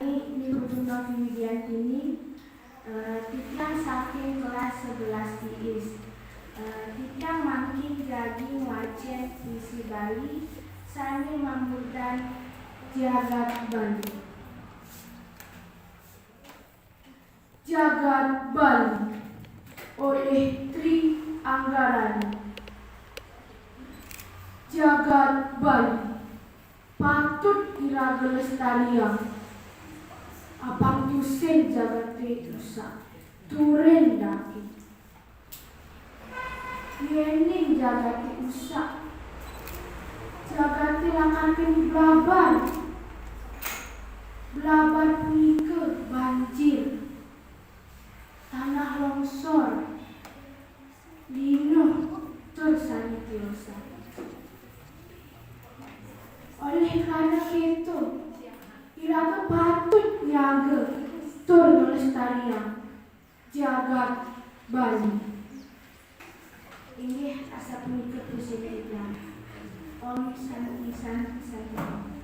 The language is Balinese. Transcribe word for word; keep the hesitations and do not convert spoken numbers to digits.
Ini Putu Novi Widiantini, eh, titiang saking kelas sebelas I I S. Eh, titiang mangkin jagi ngwacén puisi Bali sané mamurdan Jagat Bali. Jagat Bali oleh Tri Anggarani. Jagat Bali patut iraga lestariang. Apang tusing jagaté usak, turin daki. Yéning jagaté usak, jagaté lakar keni blabar. Blabar punika banjir, tanah longsor, linuh, tur sané tiosan. Olih karana kéto, iraga patut nyaga tur nglestariang jagat Bali. Inggih asapunika puisi titiang. Om Santi Santi Santi Om.